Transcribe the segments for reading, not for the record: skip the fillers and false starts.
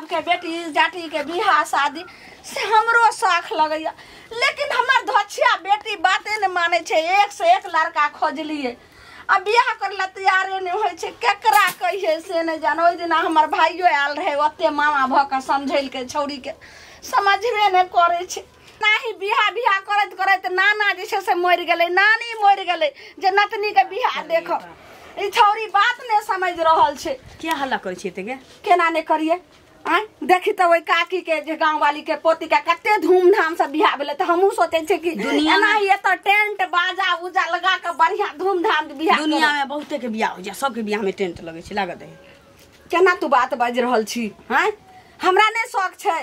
सबके बेटी जाटी के बियाह शादी से हमरो शौख लगैया, लेकिन हमर धोछिया बेटी बाते ने मानै छै। एक से एक लड़का खोजलिए आ बियाह करे ला तैयारे नहि होइ छै। केकरा कहिए से नहि जानो। ओहि दिना हमर भाइयो आयल रहै, ओते मामा भऽ कऽ समझेलकै छौड़ी के, समझबे नहि करै छै। नाही बियाह बियाह करैत करैत नाना जे छै से मरि गेलै, नानी मरि गेलै जे नतनी के बियाह देखब। ई छौड़ी बात नहि समझ रहल छै। किया हल्ला करै छियै एते गे? केना नहि करिए? आँय देखी तऽ ओहि काकी के जे गाँव वाली के पोती के कते धूमधाम से बियाह भेलै, तऽ हमहूँ सोचै छियै कि दुनिया एना ही एतऽ टेंट बाजा उजा लगा कऽ बढ़िया धूमधाम से बियाह दुनिया में बहुते के बियाह होइ छै, सबके बियाह में टेंट लगै छै। लागत है केना तू बात बाजि रहल छी? आँय हमरा नहि शौक छै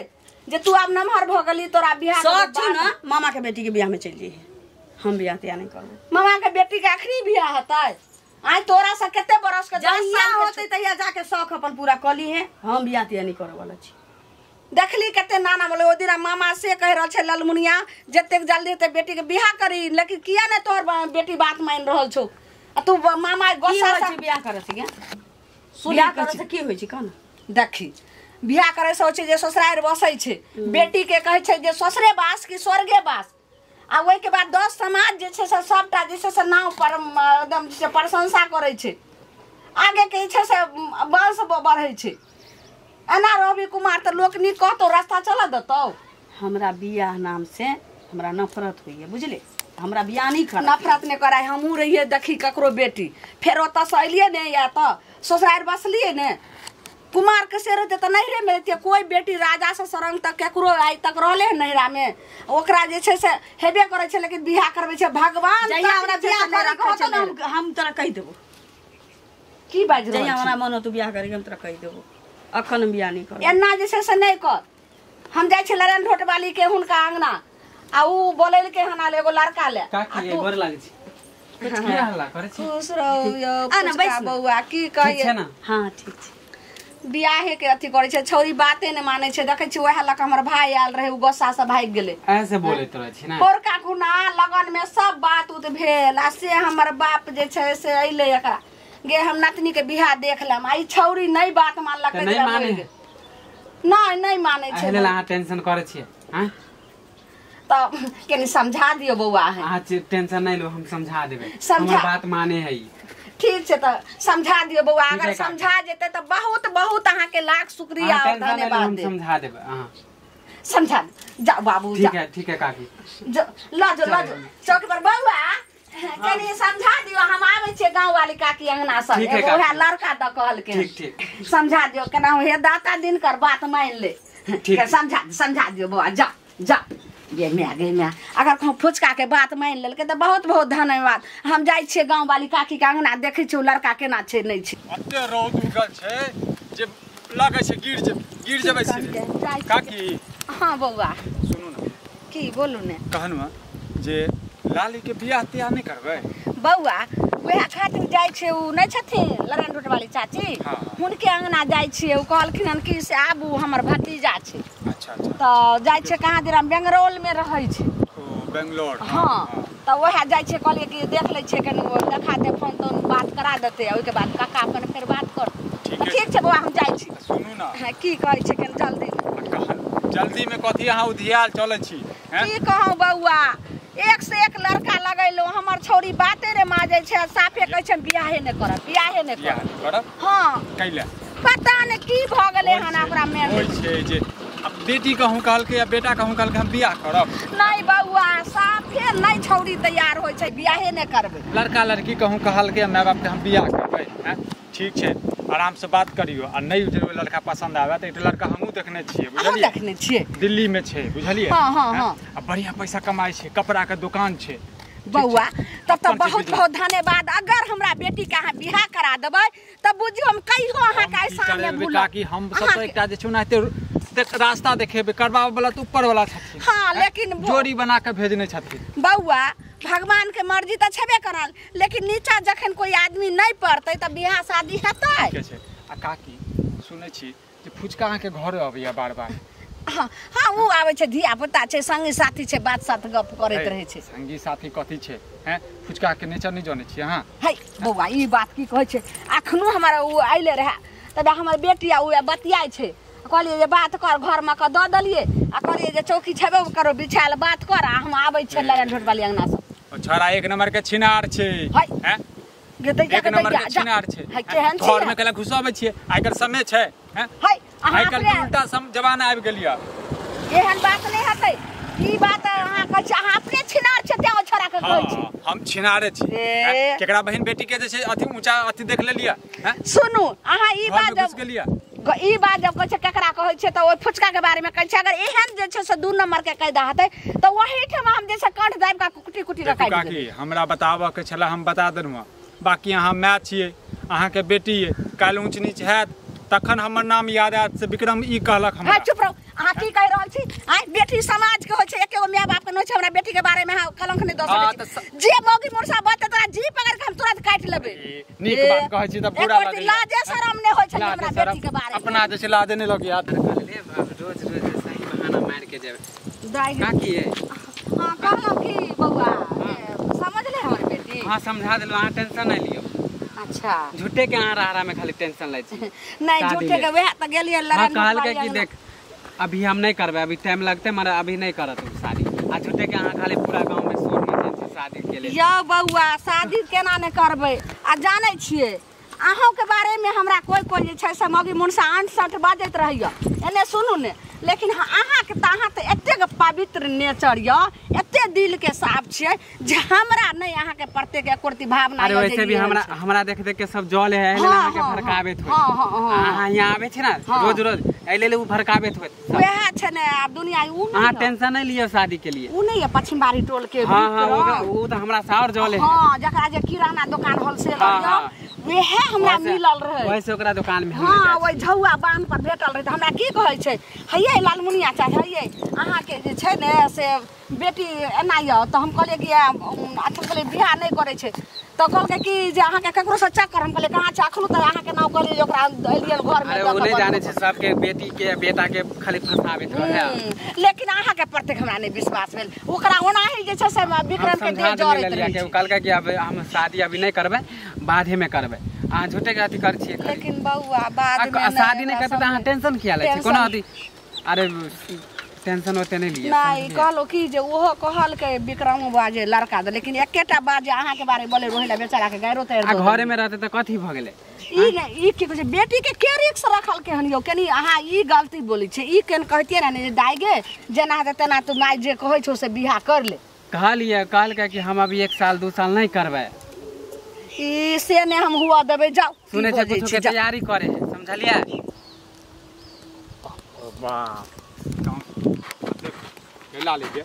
जे तू आब नमहर भऽ गेली तोरा बियाह शौक छौ ने, मामा के बेटी के बियाह में चलि जइहे, हम बियाह तियाह नहि करबै। मामा के बेटी के अखनी बियाह हेतै? आँय तोरा से कते बरस के जहिया होतै तहिया जाके शौक अपन पूरा कऽ लीहे, हम बियाह तियाह नहि करऽ वाला छी। देखली कते नाना बोले ओहि दिना मामा से कहि रहल छै ललमुनिया जतेक जल्दी हेतै बेटी के बियाह करी, लेकिन किया नहि तोहर बेटी बात मानि रहल छौ? आ तू मामा की गुस्सा होइ से छै बियाह करऽ से गे? सुनै बियाह करऽ से की होइ छै कह ने? देखी बियाह करे से होइ छै जे ससुरारि बसै छै, बेटी के कहै छै जे ससुरे बास कि स्वर्गे बास। आ ओहिके बाद 10 समाज जे छै से सबटा जे छै से नाव पर एकदम जे छै प्रशंसा करै छै, आगे के जे छै से वंश बढ़ै छै। एना रहबी कुमार तऽ लोक नीक कहतौ, रास्ता चलऽ देतौ? हमरा बियाह नाम से हमरा नफरत होइए बुझले, हमरा बियाह नहि करऽ। नफरत नहि कराय, हमहूँ रहियै देखी ककरो बेटी, फेर ओतऽसँ एलियै ने या तऽ ससुरारि बसलियै ने, कुमार के से रहते तऽ नैहरे में रहतियै। कोई बेटी राजा से सरंग तक केकरो आइ तक रहले हन नैहरा में, ओकरा जे छै से हेबे करै छै, लेकिन बियाह करबै छै भगवान जहिया तक हमरा जे छै बियाह से नहि करैके रखै होतौ छै ने, नैहरा। हम तोरा कहि देबो। की बाजि रहल जहिया छी? हमरा मन होतौ बियाह करैके हम तोरा कहि देबो, अखन हम बियाह नहि करब। एना जे छै से नहि कर। हम जाइ छी लड़न ढोट वाली के हुनका अंगना, आ उ बोलेलकै हन एगो लड़का ले। काकी आ तू- गोर लागै छी। कुछ किया हल्ला करै छी? खुश रहू यौ आ ने, पुचका बैस ने। बौआ, की ठीक छै कहियै ने? हाँ ठीक छै। बियाहे के अथी करै छै छौरी, बाते नहि मानै छै। देखै छी वएह लऽ कऽ हमर भाय आयल रहै, उ गुस्सा से भागि गेलै। ऐसे बोलैत रहै छी ने? पौरका खुना लगन में सब बात उत भेल, आ से हमर बाप जे छै से अइलै एकरा गे हम नतनी के बियाह देख लेम, आ ई छौरी नहि बात मानलकै। तऽ नहि जे मानै मरि गेल। नहि नहि मानै छै। एहि लेल अहाँ टेंशन करै छियै? आँय तऽ कनि समझा दियौ बौआ। अहाँ अहाँ टेंशन नहि लू, हम समझा देबै। समझा- हमर बात माने है ई। ठीक छै तऽ समझा दियौ बौआ, ठीक अगर है काकी। समझा जेतै तऽ बहुत बहुत अहाँके लाख शुक्रिया अहाँ और टेंशन नहि लू, धन्यवाद हम देब। समझा देबै अहाँ। समझा दे। जाउ बाबू ठीक जाउ। है ठीक है काकी। जो लऽ जो लऽ जो चौक पर बौआ, कनि समझा दियौ। हम आबै छियै गाँव वाली काकी अंगना से, ठीक है एगो काकी। उएह लड़का दऽ कहलकै। ठीक ठीक समझा दियौ केना हे दाता दिनकर बात मानि ले। ठीक। समझा समझा दियौ बौआ, जा जा गे माय गे माय। अगर कहूँ फुचका के बात मानि लेलकै तऽ बहुत बहुत धन्यवाद। हम जाइ छियै गाँव वाली काकी के अंगना, देखै छियै ओ लड़का केना छै नहि छै। एते रौद उगल छै जे लगै छै गिर जे गिर जेबै सीधे। जाइ छियै। काकी हाँ बौआ सुनू ने। की बोलू ने? कहनु जे लाली के बियाह तियाह नहि करबै? बौआ वएह खातिर जाइ छियै, उ नहि छथिन लड़न रोट वाली चाची, हाँ। हुनके अंगना जाइ छियै। उ कहलखिन हन कि से आबू हमर भतीजा छै। अच्छा अच्छा। तऽ जाइ छियै कहाँ दिना बेंगलौर मे रहै छै। ओ बेंगलोर। हाँ तऽ वएह जाइ छियै, कहलियै कि देख लै छियै कनि, ओ देखा दे फोन तोन बात करा देतै, आ ओहिके बाद काका अपन फेर बात करतै। ठीक तऽ ठीक छै बौआ, हम जाइ छी। सुनू ने। हाँ, की कहै छै कनि जल्दी मे? आ कहन जल्दी में कथी अहाँ उधियाल चलै छी? हैं? की कहूँ बौआ, एक से एक लड़का लगैलो, हमर छौरी बाते रे माजै छै, आ साफे कहै छै हम बियाहे नहि करब, बियाहे नहि बियाह करब। नहि करब? हाँ। कैला? पता नहि की भऽ गेलै हन ओकरा मेन। होइ छै जे अब बेटी कहूँ कहलकै या बेटा कहूँ कहलकै हम बियाह करब। नहि बौआ, साफे नहि छौरी तैयार होइ छै, बियाहे नहि करबै। लड़का लड़की कहूँ कहलकै माय बापके हम बियाह करबै। हैं? ठीक छै, आराम से बात करियो, आ नहि जे लड़का पसंद आवे तऽ एकटा लड़का हमहूँ देखने छियै अहूँ बुझलियै? देखने छियै? दिल्ली में छै बुझलियै? हाँ, हाँ, हैं? हाँ। आ बढ़िया पैसा कमाइ छै, कपड़ा के दुकान छै। बौआ तब तऽ अपन बहुत चीज बहुत धन्यवाद। अगर हमरा बेटी के अहाँ बियाह करा देबै तऽ बुझियौ हम कहियो अहाँके हम की एहसान नहि करेबै भूलब। काकी, हम सब तऽ अहाँके- एकटा जे छै ओनाहिते रास्ता देखेबै, करबाबै वाला तऽ ऊपर वाला छथिन। हाँ, लेकिन जोड़ी बना के भेजने छथिन। बौआ भगवान के मर्जी तऽ छेबे करल, लेकिन नीचा जखन कोई आदमी नहि पड़तै तऽ बियाह शादी हेतै। ठीके छै। आ काकी सुनै छी जे फुचका अहाँके घर अबैया बार बार? हाँ हाँ, उ आबै छै, धिया पुता छै, संगी साथी छै, बात सात गप करैत रहै छै। संगी साथी कथी छै? हैं फुचका के नेचर नहि जानै छियै अहाँ? है बौआ, ई बात की कहै छै? अखनो हमर उ अइले रहए तब हमर बेटी आ उ बतियाइ छै, कहलियै जे बात कर घरमे कऽ दऽ देलियै आ कहलियै जे चौकी छेबे करो बिछायल बात कर आ हम आबै छियै लड़न झोटवाली अंगना से। ओ छोरा एक नंबर के छिनार छै। हैं एक नंबर के छिनार छै। केहन छै घर में केला घुसाबै छियै आइ काल्हि समय छै। हैं है आइ काल्हि उल्टा सम जमाना आबि गेल या। एहन बात नहि हेतै ई बात अहाँ कहै छी अहाँ अपने छिनार छै तें ओ छोरा के कहै छी। हम छिनारे छी। केकरा बहिन बेटी के जे छै अथि ऊंचा अथि देख लेलियै। हैं सुनू अहाँ ई बात जब गेलियै ई बात जब कहै छै केकरा कहै छै तऽ ओहि फुचका के बारे में कहै छै। अगर एहन जे छै से 2 नंबर के कैदा हेतै तऽ ओहिठाम हम जे छै कंठ दाबि कऽ कुटी कुटी कऽ काटि देबै। काकी हमरा बताबऽ के छला हम बता देलहुँ। बाकी अहाँ माय छियै अहाँके बेटी ये काल्हि ऊँच नीच हैत तखन हमर नाम याद आयत से विक्रम ई कहलक हमरा। चुप रहू अहाँ की कहि रहल छी? आइ बेटी समाज के होइ छै एकेगो my बाप के नहि छै। हमरा बेटी के बारे में अहाँ कलंक नहि दऽ सकै छी। जे मौगी मुरसा बजतै तोरा जी पकड़ के हम तुरंत काटि लेबै। नीक बात कहै छी तऽ बुरा लगैया। लाजे शरम नहि होइ छै हमरा बेटी के बारे में। अपना जे छै लाजे नहि लगैया। रोज रोज सही बहाना मारि के जेबै दाइ काकी। हां कहलहुँ की बौआ समझले हमर बेटी? हां समझा देलहुँ अहाँ टेंशन नहि लियौ। अच्छा झूठे के अहाँ राहरा में खाली टेंशन लै छी। नहीं झूठे के वएह तऽ गेलियै लड़न। कहलकै कि देख अभी हम नहीं करबै अभी टाइम लगतै मगर अभी नहीं करत शादी। आ झूठे के अहाँ खाली पूरा गाँव में शोर मचै छै शादी के लेल। यौ बौआ शादी केना नहि करबै? आ जानै छियै अहूँ के बारे में हमरा कोई कोई जे छै से मौगी मुनसा आंट साँट बाजैत रहैया एने सुनू ने। लेकिन अहाँके तऽ अहाँ तऽ एतेक पवित्र नेचर यऽ एते दिल के साफ छियै जे हमरा नहि अहाँके प्रत्येक एकोरती भावना। अरे वैसे भी हमरा हमरा देख देख के सब जल है एहि लेल अहाँके भड़काबैत होइत। अहाँ यहाँ आबै छी ने रोज रोज एहि लेल ओ भड़काबैत होइत। वएह छै ने आब दुनिया उ नहीं। अहाँ टेंशन नहीं लियौ शादी के लिए। उ नहीं है पश्चिम बाड़ी टोल के। हां हां ओ तऽ हमरा से और जल है। हां जकरा जे किराना दुकान होलसेलर यऽ वएह हमरा मिलल रहे। वैसे ओकरा दुकान में हां ओहि झौआ बांध पर भेटल रहे। तऽ हमरा की कहै छै हैयै लालमुनिया चाहे हैयै अहाँके जे छै ने से बेटी एना यऽ तऽ हम कहलियै कि अच्छा कहलियै बियाह नहि करै छै तऽ कहलकै कि जे अहाँके ककरोसँ चक्कर। हम कहलियै कहाँ छै अखनो तऽ अहाँके नाम कहलियै जे ओकरा एलियै घरमे। अरे ओ नहि जानै छै सबके बेटी के बेटा के खाली फंसाबैत रहै। लेकिन अहाँके प्रति हमरा नहि विश्वास भेल। ओकरा ओनाही जे छै से विक्रम के देह जरैत रहै। कहलकै कि अब हम शादी अभी नहि करबै बादे में करबै। अहाँ झूठे के अथी करै छियै। लेकिन बौआ बाद में शादी नहि करतै तऽ अहाँ टेंशन किया लै छी? कोनो अथी अरे टेंशन ओते नहीं लियै। नहीं कहलो कि जे ओहो कहलकै विक्रम बा जे लड़का दे लेकिन एकेटा बात जे अहाँके बारे बोले रोहिला बेचारा के गायरो तैर आ घरे में रहते तऽ कथी भऽ गेलै? ई नहि ई की कहै छै बेटी के के रिक्स रखलकै हन यौ? कनी अहाँ ई गलती बोलै छियै। ई केन कहतियै ने जे दाइ गे जेना हेतै तेना तू माय जे कहै छौ से बियाह कर ले। कहलियै कहलकै कि हम अभी 1 साल 2 साल नहीं करबै। ई से नहि हम हुआ देबै। जाउ सुनै छै कुछो के तैयारी करे है समझलियै? वाह ला लीजिए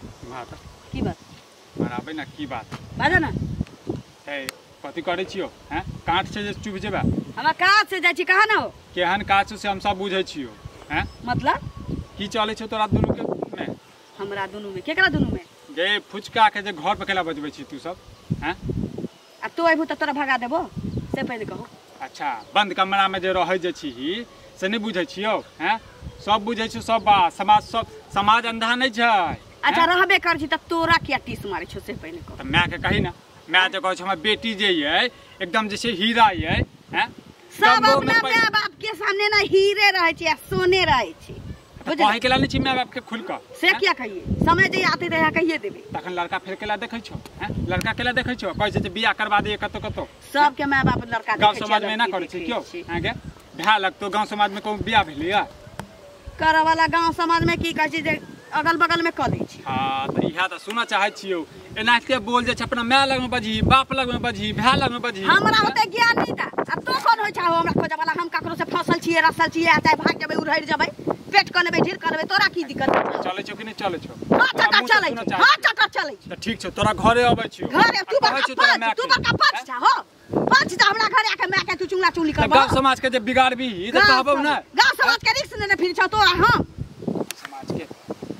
की बात बराबर ना की बात बाजा ना ए कथी करै छियो? हैं काट से जे चुभ जेबा हमरा काज से जाइ छी कहाँ ना हो केहन काज से हम सब बुझै छियो। हैं मतलब की चलै छौ तोरा दुनू के में? हमरा दुनू में केकरा दुनू में? गे फुचका के जे घर पर केला बजबै छी तू सब। हैं आ तू आबू त तोरा भगा देबो से पहिले कहू। अच्छा बंद कमरा में जे रहै जे छी से नहीं बुझै छियो? हैं सब बुझै छियो सब बात। समाज सब समाज अंधा नहीं छै। अच्छा रहबे कर छी त तोरा किया टीस मारै छौ से पहिले कह। त my के कही ना my जे कहै छै हमर बेटी जे ये एकदम जे छै हीरा ये। हैं सब अपना my बाप के सामने ना हीरे रहै छै आ सोने रहै छै। कहे के ला नहीं छी my बाप के खुल क से किया कहिए? समय जे आते रहे कहिए देबे। तखन लड़का फेर केला देखै छौ? हैं लड़का केला देखै छौ? कहै छै जे बियाह करवा दे कतो कतो। सबके my बाप लड़का देखै गांव समाज में एना करै छै क्यों? हैं के भए लगतो गांव समाज में कोनो बियाह भेलैया करे वाला गांव समाज में की कहै छै जे अगल बगल में कऽ दै छै। हां तऽ इएह तऽ सुनऽ चाहै छियौ। एनाहिते बोल जे छै अपना my लग में बजही बाप लग में बजही भाय लग में बजही। हमरा ओते ज्ञान नहीं था आ तो कोन होइ छै हमरा खोजऽ वाला? हम ककरो से फसल छियै रसल छियै आ चाहे भाग जेबै उड़हरि जेबै पेट कऽ लेबै ढीर कऽ लेबै तोरा की दिक्कत? चलै छौ कि नहि चलै छौ? हां चटर चलै छै। हां चटर चलै छै तऽ ठीक छौ तोरा घरे अबै छियौ। घरे तू बड़का तू बड़का पक्ष छा हो पक्ष त हमरा घरे आके my के तू चुंगला चुंगली करबो। गांव समाज के जे बिगाड़बी ई तऽ कहबौ ना। गांव समाज के रिक्स ने फिर छौ तोरा। हम समाज के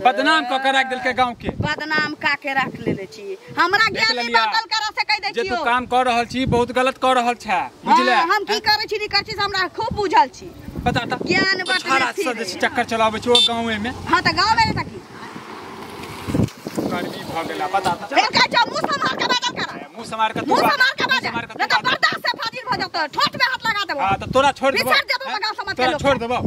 बदनाम क के राख देलकै गांव के। बदनाम का के राख लेले छी। हमरा ज्ञान नहीं बाटल करा से कह दै जे छियो तू काम कर रहल छी बहुत गलत कर रहल छे बुझले? हम की करै छी नहीं करै छी से हमरा खूब बुझल छी। बता त ज्ञान बाटल से चक्कर चलाबै छी ओ गांव में। हां त गांव में त की गर्मी भ गेला बता त। फेर कहै छौ मुंह सम्हार के बाजल कर। मुंह सम्हार के मुंह सम्हार के बाजल नहीं त बर्दाश्त से फाजिल भ जतौ, ठोठ में हाथ लगा देबो। हां त तोरा छोड़ देबो, बिसर जेबो गांव समाज के तोरा लोग छोड़ देबो।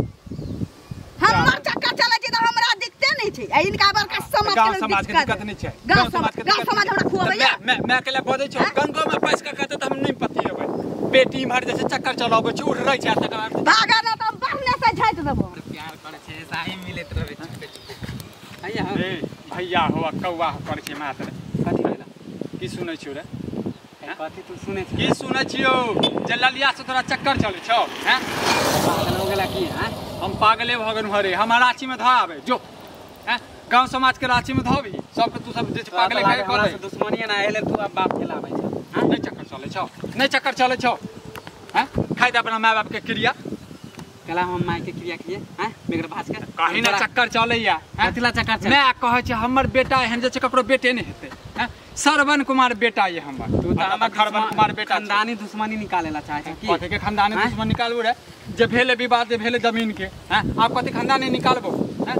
हमर चक्कर चलै छै त हमरा दिक्कते नै छै आ इनका बड़का समाज के समाज के दिक्कत नै छै। गांव समाज के गांव समाज हमरा खुआबैया। मैं अकेला बजै छी गंगो में पैस के कहते त हम नै पतिएबै। बेटी इम्हर जे छै चक्कर चलाबै छै उड़ रहै छै तकर बाद भागा न त बढ़ने से झाइट देबो। प्यार करै छै ऐसा ही मिलैत रहै छुपे छुपे। हैया ए भैया हो कौआ हो करै छै मात्र कथि भेला की सुनै छियो रे? कथि तू सुनै छी? की सुनै छियो जे ललिया से तोरा चक्कर चलै छौ? हैं पागल हो गेला की? हैं हम पागले भ गेलहुँ हरे। हमरा रांची में धऽ आबै जो। हैं गांव समाज के रांची में धोबी सबके तू सब जे पागले खाए हमरा से दुश्मनी ना एले तू अब बाप खेलाबै छै। हैं नहीं चक्कर चलै छौ, नहीं चक्कर चलै छौ। हैं खाइ दे अपना माय बाप के क्रिया। कला हम my के क्रिया किए हैं बेगर भाज के कहीं ना चक्कर चलैया। कथिला चक्कर चलै? मैं कहै छी हमर बेटा एहन जे छै ककरो बेटे नहीं हेतै। हैं सरवन कुमार बेटा ये हमर। तू त हमर खरवन कुमार बेटा खानदानी दुश्मनी निकालेला चाहे छै की? कथि के खानदानी दुश्मनी निकालबो रे? जे भेले विवाद जे भेले जमीन के। हैं आब कथि खानदानी निकालबो? हैं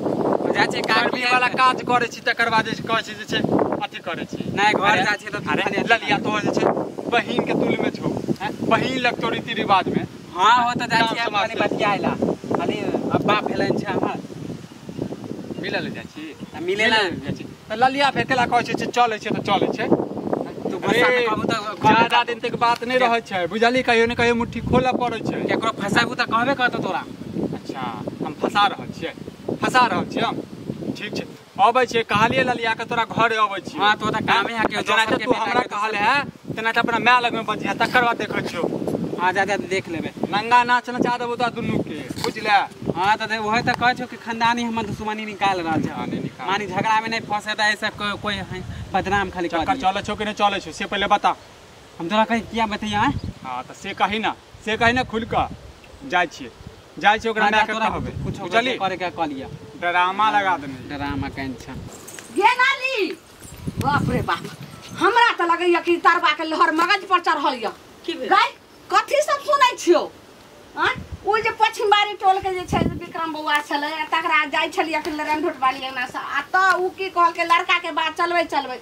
जाइ छै काज वाला काज करै छी तकर बाद जे कहै छी जे छै अथि करै छी नै घर जाइ छै त अरे ललिया तो जे छै बहिन के तुल में छौ। हैं बहिन लग तो रीति रिवाज में। हां हो त जाइ छी खाली बतियाइला खाली अब बाप भेलन छै हमर मिलल जाइ छी त मिलेला जाइ छी त ललिया फेर केला कहै छै चलै छै त चलै छै। तू गुस्सा में कहबू त ज्यादा दिन तक बात नै रहै छै बुझली। कहियो ने कहियो मुट्ठी खोलऽ पड़ै छै। केकरो फसाबू त कहबे करतौ तोरा। अच्छा हम फसा रहल छियै, फसा रहल छियै हम। ठीक छै अबै छियै कहलियै ललिया के तोरा घरे अबै छियै। हां तो त कामे है के जेना तू हमरा कहल है तेना त अपना my लग में बजिया तकर बाद देखै छियौ। हां जा जा देख लेबे नंगा नाच नचा देबो तोरा दुनू के बुझले। हां त वही त कहै छौ कि खानदानी हमर दुश्मनी निकाल रहल छै। मानी झगड़ा में नहीं फंसे त ऐसा कोई बदनाम खाली चक्कर चलै छौ कि नहीं चलै छौ से पहले बता। हम तोरा कहीं किया बतैया? हां त से कही ना, से कही ना खुल के जाइ छियै, जाइ छियै ओकरा my के कहबै कुछ बुझली करे के कहलिया ड्रामा लगा देने ड्रामा केन छ गे नाली। बाप रे बाप हमरा त लगैया कि तरबा के लहर मगज पर चढ़ल या। की भेल गाय कथि सब सुनै छियो? हां ओ जे पछिमबारी टोल के जे छै विक्रम बौआ छलै तकरा जाइ छलियै अखन रणढोट वाली अंगना से आ त उ की कहलकै लड़का के बात चलबै चलबै।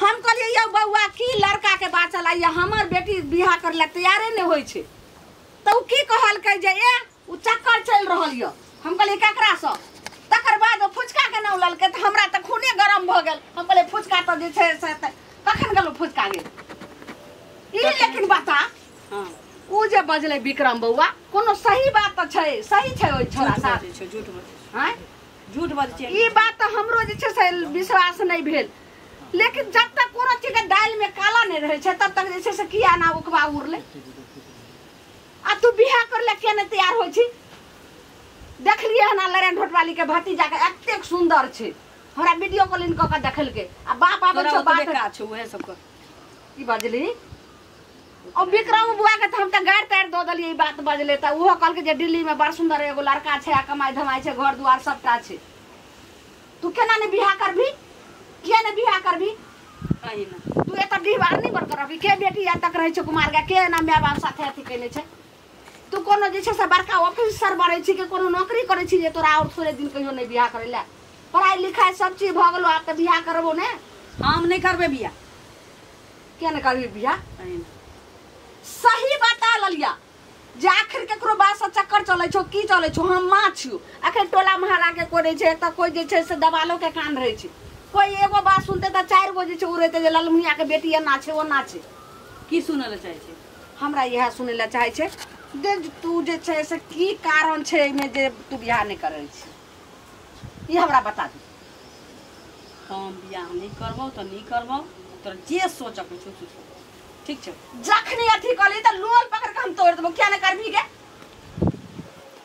हम कहलियै यौ बौआ की लड़का के बात चलाइया हमर बेटी बियाह करे ला तैयारे नै होइ छै। त उ की कहलकै जे ए उ चक्कर चलि रहल यऽ। हम कहलियै ककरा सँ? तकर बाद ओ फुचका के नाम लेलकै त हमरा त खूने गरम भऽ गेल। हम कहलियै फुचका त जे छै से कखन गेलौ फुचका गेल ई। लेकिन बता हां उ जे बजलै विक्रम बौआ कोनो सही बात त छै? सही छै ओइ छोरा साथ? झूठ बजै छै। हैं झूठ बजै छै ई बात त हमरो जे छै से विश्वास नहि भेल। लेकिन जब तक कोनो चीज के दालि में काला नहि रहै छै तब तक जे छै से किया ना उकबा उड़लै। आ तू बियाह कर ले किया नहीं तैयार होइ छी? देखलियै हन लड़न ढोटवाली के भतीजा के एतेक सुंदर छै हमरा वीडियो कॉलिंग क के देखलकै आ बाप आबै तोरा छौ ओतबे बात काज छौ उहे सब कर की बजली? और विक्रम बुआ के त हम त गारि तारि दऽ देलियै ई बात बजले त उहो कहलकै जे दिल्ली में बड़ सुंदर एगो लड़का छै आ कमाइ धमाइ छै घर दुआर सबटा छै। तू केना ने बियाह करबी? किया ने बियाह करबी? कहीं ना तू एतऽ डिहबार नहि बड़ करबी। के बेटी आ तक रहै छै कुमार के एना my बाप साथे अथी केने छै? तू कोनो जे छै से बड़का ऑफिसर बनै छी कि कोनो नौकरी करै छी जे तोरा और थोड़े दिन कहियो नहि बियाह करै लए? पढ़ाई लिखाई सब चीज भऽ गेलो आब तऽ बियाह करबो ने। हम नहीं करबै बियाह। किया नहि करबी बियाह? कहीं ना सही बता ललिया जे आखिर केकरो बात से चक्कर चलै छौ की चलै छौ? हम माँ छियौ आखिर टोला मोहल्ला के कोइ रहै छै तऽ कोइ जे छै से दबालो के कान रहै छै। कोइ एगो बात सुनतै तऽ चारि गो जे छै उड़ेतै जे ललमुनिया के बेटी एना छै ओना छै। की सुनै लए चाहै छै? हमरा इएह सुनै लए चाहै छै जे तू जे छै से की कारण छै एहिमे जे तू बियाह नहि करै छी ई हमरा बता दे। हम बियाह नहीं करबौ तऽ नहीं करबौ तोरा जे सोचऽ के छौ सोच। ठीक छौ जखनी अथी कहली तऽ लोल पकड़ के हम तोड़ देबौ। किया नहि करबी गे?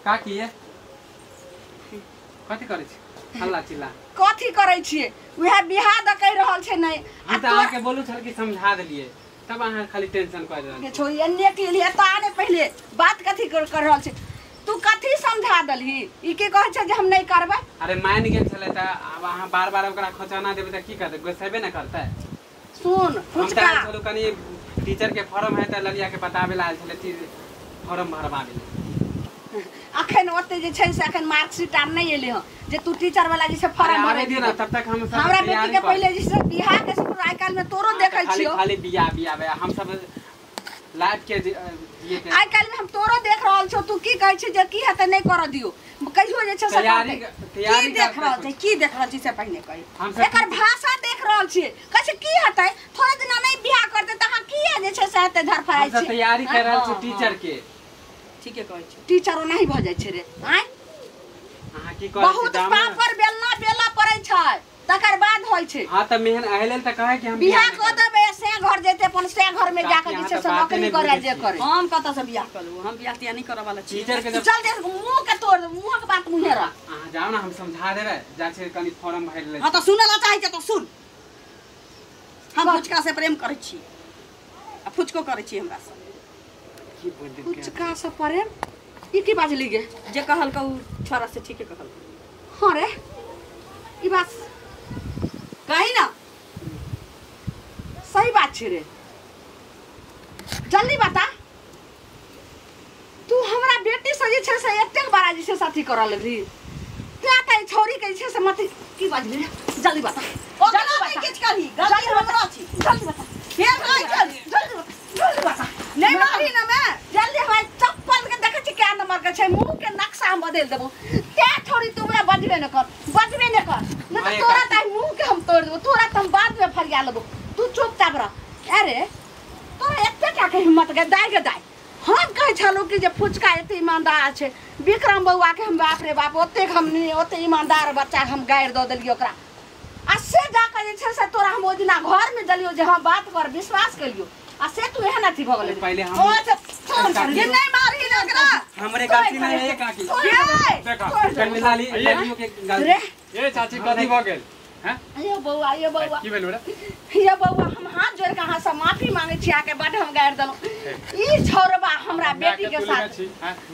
का किए कथि करै छी हल्ला चिल्ला कथी करै छियै? उएह बियाह दऽ कहि रहल छै नहि। हम त अहाँ के बोलू छल कि समझा देलियै तब अहाँ खाली टेंशन कर रहल छी। छोड़ी एन्ने के लिए तऽ आने पहिले बात कथी कर रहल छै? तू कथी समझा देलही? ई की कहै छै जे हम नहि करबै? अरे मान गेल छलै त आब अहाँ बार बार ओकरा खोचाना देबै त की करतै? गुस्सेबे न करतै। सुन फुचका चलू कनी टीचर के फॉर्म है त ललिया के बताबे ला आयल छलै फॉर्म भरबाबे ला। अखन ओते जे छै से अखन मार्कशीट आर नहि एलै हँ जे तू टीचर वाला जे छै फॉर्म भरे दियो ना तब तक हम सब हमरा बेटी के पहिले जे छै बियाह के सब आइ काल्हि में तोरो देखै छियो खाली बियाह बियाह हम सब लाइफ के जिए के। आइ काल्हि हम तोरो देख रहल छौ, तू की कहै छी जे की हेतै नहीं कर दियो, कहियो जे छै से तैयारी की देख रहल छै, की देख रहल छी से पहिने कही। एकर भाषा देख रहल छियै, कहै छै की हेतै थोड़ा दिना नहीं बियाह करतै त अहाँ की जे छै से हेतै धरफड़ाइ हम छी। तैयारी कर रहल छी टीचर के। ठीके कहै छी, टीचर ओनाही भऽ जाइ छै रे। आँय अहाँ की कहै छी? बहुत पापड़ बेलना बेला पड़ै छै तकर बाद होइ छै। हां त मेहन एहि लेल त कहै कि हम बियाह कऽ देबै, से घर जेतै अपन से घर में जाके जे छै से नौकरी करे जे करे। हम कतऽ से बियाह करू? हम बियाह तियाह नहीं करऽ वाला छी। टीचर के चल दे मुंह के तोड़ दे, मुंह के बात मुंहे रह। अहाँ जाओ ना, हम समझा देबै, जा छै कनी फॉर्म भरि ले। हां त सुनऽ ला चाहै छै त सुन। हम फुचका से प्रेम करै छी आ फुचको करै छी हमरा से। की बोल दे फुचका से प्रेम? ई की बाजली गे? जे कहल कहू छोरा से ठीके कहल। हां रे ई बात कही ना, सही बात छै रे। जल्दी बता, तू हमरा बेटी से जे छै से एतेक बड़ा जे छै साथी करऽ लगली, तें त ई छौरी के जे छै से मत की बाजली रे? जल्दी बता, ओकरा नहीं किछ कही, गलती हमरो छी। जल्दी बता, फेर कहै चल, जल्दी बता, जल्दी बता। नहीं मारी ना मैं, जल्दी हमरा चप्पल के देखै छी क्या नंबर के छै, मुंह के नक्शा हम बदल देबो। तें छौरी तू हमरा बजबे न कर, बजबे न कर, न त तोरा त मुंह के हम तोड़ देबो, तोरा त हम बाद में फरिया लेबो, तू चुपचाप रह। अरे तोरा एते टा के हिम्मत गे दाइ गे दाइ। हम कहै छलहुँ कि जे फुचका एते ईमानदार छै, विक्रम बौआ के हम बाप रे बाप ओतेक हम ओते ईमानदार बच्चा हम गारि दऽ देलियै ओकरा, आ से जाकऽ जे छै से तोरा हम ओहि दिना घरमे देलियौ जे हम बात पर विश्वास केलियौ, आ से तू एहन अथी भऽ गेलै। पहिले हम ये नहीं मारी ना एकरा, हमरे गलती नहीं है काकी। देखा लाली के गलती रे। ए चाची कथी भऽ गेल? हैं यो बौआ, यो बौआ की भेल रे? यो बौआ हम हाथ जोड़ के अहाँ से माफी मांगे छी, आके बड हम गारि देलहुँ। ई छौरबा हमरा बेटी के साथ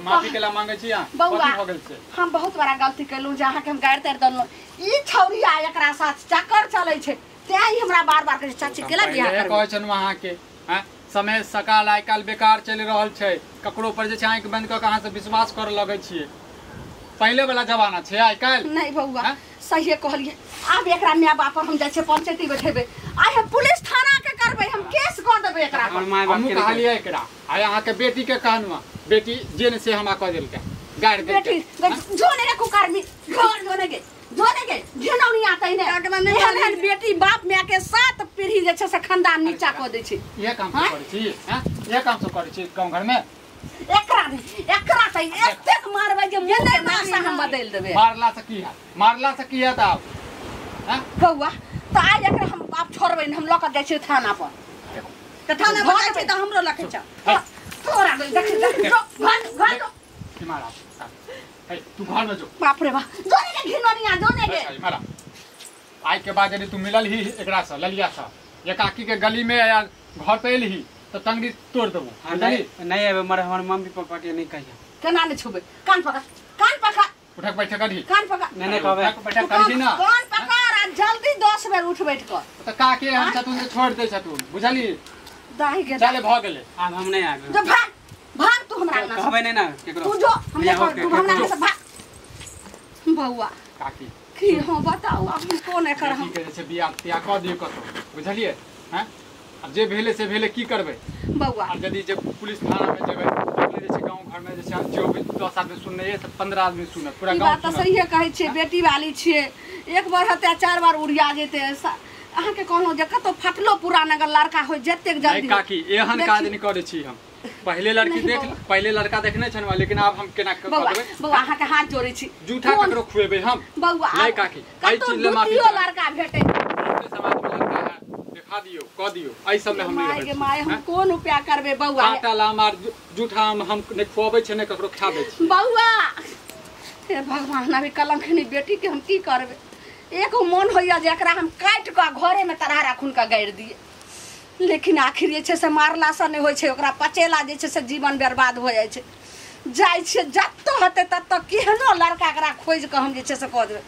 माफी केला मांगे छी अहाँ? बौआ कथी भऽ गेल छै? हम बहुत बड़ा गलती केलहुँ जे अहाँके हम गारि तारि देलहुँ। ई छौरिया एकरा साथ चक्कर चलै छै, तें ही हमरा बार बार कहै चाची केला बियाह करबै। कहै छलहुँ अहाँके, हैं समय सकाल आइ काल्हि बेकार चलि रहल छै, ककरो पर जे छै आँखि बंद कऽ के अहाँ से विश्वास करऽ लगै छियै। पहिले वाला जमाना छै आइ काल्हि नहीं बौआ, सहिए कहलिए। आब एकरा my बाप पर हम जाइ छियै पंचायती बैठेबै, आइ हम पुलिस थाना के करबै, हम केस कऽ देबै एकरा पर। हमहूँ कहलियै एकरा, आइ अहाँके बेटी के कहलहुँ, बेटी जे ने से हमरा कऽ देलकै, गारि देलकै। बेटी जो ने रे कुकर्मी, घर जो ने गे, जो ने गे, घिनौनी आतै ने। एहन एहन बेटी बाप my के सात पीढ़ी जे छै से खानदान नीचा कऽ दै छै। इएह काम सब करै छी? हैं इएह काम सब करै छी गाँव घर में? एकरा एकरा त एतेक मारबै जे मुंह के नक्शा हम बदलि देबै। मारला से की हैत? मारला से की हैत आब? हैं बौआ त आइ एकरा हम बाप छोड़बै न, हम लऽ कऽ जाइ छियै थाना पर। त थाना पर जाइ छै त हमरो लऽ के चल। तोरा देख देख जो घर घर जो। की मारा हे तू घर में जो। बाप रे बाप, जोने के घिनौनिया जोने के। मारा आइ के बाद यदि तू मिलल ही एकरा से ललिया से या काकी के गली में या घर पे एलही त टंगड़ी तोड़ देबो। नहीं नहीं आबे मरे, हमर मम्मी पापा के नहीं कहिया। केना नहीं छुबे? कान पकड़, कान पकड़, उठक बैठक करही, कान पकड़। नहीं नहीं कहबे, उठक बैठक करही ना, कान पकड़ आ जल्दी 10 बेर उठ बैठ कर। त काकी हम छतुन से छोड़ दे छतुन, बुझली? दाही के चले भ गेलै, आब हम नहीं आबे। जो भाग भाग तू हमरा अंगना से। कहबे नहीं ना केकरो, तू जो हम नहीं कर, तू हमरा अंगना से भाग। बौआ काकी की हम बताउ आब हम कोन एकर हम के जे छै बियाह तियाह कऽ दियौ कतौ, बुझलियै? हैं अब जे भेले से भेले, की करबै बौआ? आब यदि जे पुलिस थाना में जेबै, जे छै गाँव घर में जे छै जो भी 10 आदमी सुनने तऽ 15 आदमी सुनत, पूरा ई गाँव बात तऽ सुनत। सहिए कहै छियै, बेटी वाली छियै, एक बार हेतै 4 बार उड़िया जेतै। अहाँके कहलहुँ जे कतौ फटलो पुरान अगर लड़का होइ जतेक नहीं जल्दी काकी एहन काज नहीं करै छी हम। पहिले लड़की नहीं देख, बौआ। पहिले लड़का देखने छलहुँ, लेकिन आब हम केना कऽ बौआ देबै? बौआ अहाँके हाथ जोड़ै छी, जूठा ककरो खुएबै हम? बौआ नहीं काकी, एहि कतौ चीज ले माफी दुतियो चाहब। लड़का भेटै समाज में लड़का है देखा दियौ, कऽ दियौ, एहि सब में हम नहीं माय रहै गे छी। माय, हम कोन उपाय करबै बौआ? काटल आम आर जूठा आम हम नहि खुअबै छियै, नहि ककरो खाबै छी। बौआ हे भगवान, अभी कलंकनी बेटी के हम की करबै? एक मोन होइया जे एकरा हम काटि कऽ घरे में तरहरा खून कऽ गाड़ि दियै, लेकिन आखिर जे छै से मारलासँ नहि होइ छै, ओकरा पचेला जे छै से जीवन बर्बाद हो जाइ छै। जाइ छियै जतऽ हेतै ततऽ केहनो लड़का एकरा खोजि कऽ हम जे छै से कऽ देबै।